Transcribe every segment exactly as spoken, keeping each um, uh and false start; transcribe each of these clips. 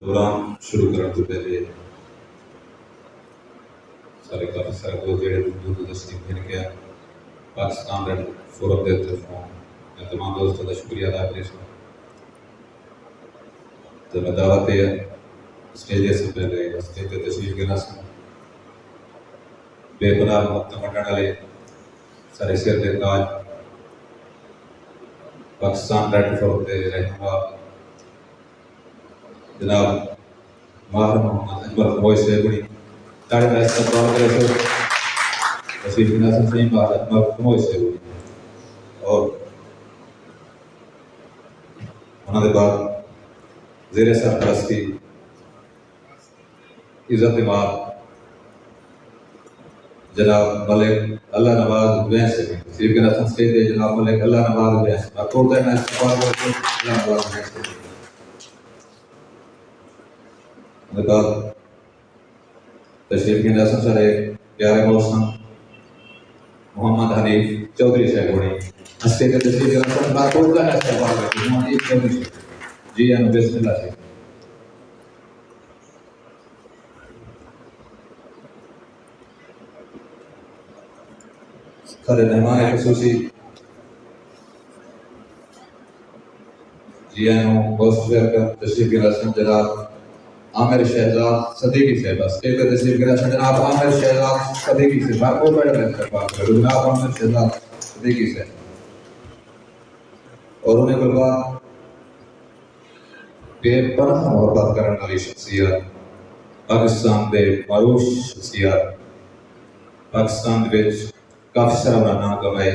پروگرام شروع کرݨ توں پہلے سارے کافی سارے دوست جڑے دور دور توں تشریف گھن کے پاکستان ریڈ فورم دے طرفوں میں تمام دوستاں دا شکریہ ادا کریسوں۔ تے میں دعوت ہے اسٹیج سے پہلے اسٹیج تے تشریف گھن آسن۔ بے پناہ محبت ونڈݨ والے سارے سر دے تاج پاکستان ریڈ فورم دے رہنما جناب ماہر محمد اجمل کموئی صاحب ہوݨی تاڑے دا استقبال کریسو۔ تشریف گھن آسن سائیں ماہر اجمل کموئی صاحب ہوݨی۔ اور انہاں دے بعد زیر سرپرستی عزت مآب جناب ملک اللہ نواز اویس صاحب، تشریف گھن آسن سٹیج تے جناب ملک اللہ نواز اویس صاحب، کورٹ دا استقبال کریسو اللہ نواز اویس صاحب۔ انہاں دے بعد تشریف گھن آسن سارے پیارے محسن محمد حنیف چوہدری صاحب ہوݨی اسٹیج تے تشریف گھن آسن، کورٹ دا استقبال کریسو محمد حنیف چوہدری صاحب۔ جی ہاں، بسم اللہ صاحب۔ سارے مہمان خصوصی جی آئیاں ہوں، موسٹ ویلکم، تشریف گھن آسن جناب عامر شہزاد صدیقی صاحب، اسٹیج تے تشریف گھن آسن جناب عامر شہزاد صدیقی صاحب، بھرپور پیڑ میں استقبال کرو جناب عامر شہزاد صدیقی صاحب۔ اور انہیں کول بعد بے پناہ محبت کرݨ والی شخصیت، پاکستان دے معروف شخصیت، پاکستان دے وچ کافی سارا انہاں ناں کمائے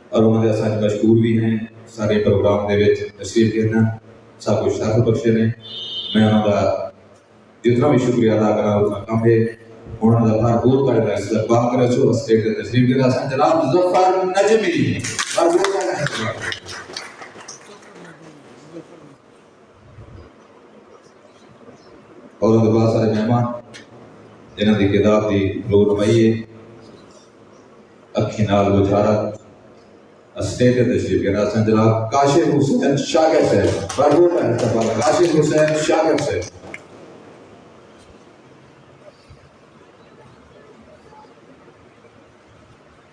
اور انہاں دے اساں اڄ مشکور وی ہیں۔ سارے پروگرام دے وچ تشریف گھن آئے، ساکوں شرف بخشے نے۔ میں انہاں دا جتنا وی شکریہ ادا کراں اتنا کم ہے۔ ہݨ انہاں دا بھرپور تاڑے نال استقبال کریسو، اسٹیج تے تشریف گھن آسن جناب ظفر نجمی، بھرپور تاڑے نال استقبال۔ اور انہاں دے بعد سارے مہمان جنہاں دی کتاب دی رونمائی ہے اکھیں نال بچھارت، اسٹیج تے تشریف گھن آسن جناب کاشف حسین شاکر صاحب، بھرپور تاڑے نال استقبال کاشف حسین شاکر صاحب۔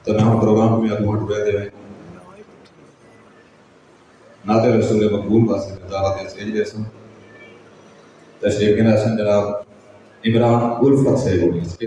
تاں میں ہݨ پروگرام کوں اڳوں ٹرائے ݙیویں۔ نعت رسول مقبول واسطے میں دعوت اسٹیج ݙیسوں۔ تشریف گھن آسن جناب عمران الفت صاحب ہوݨی۔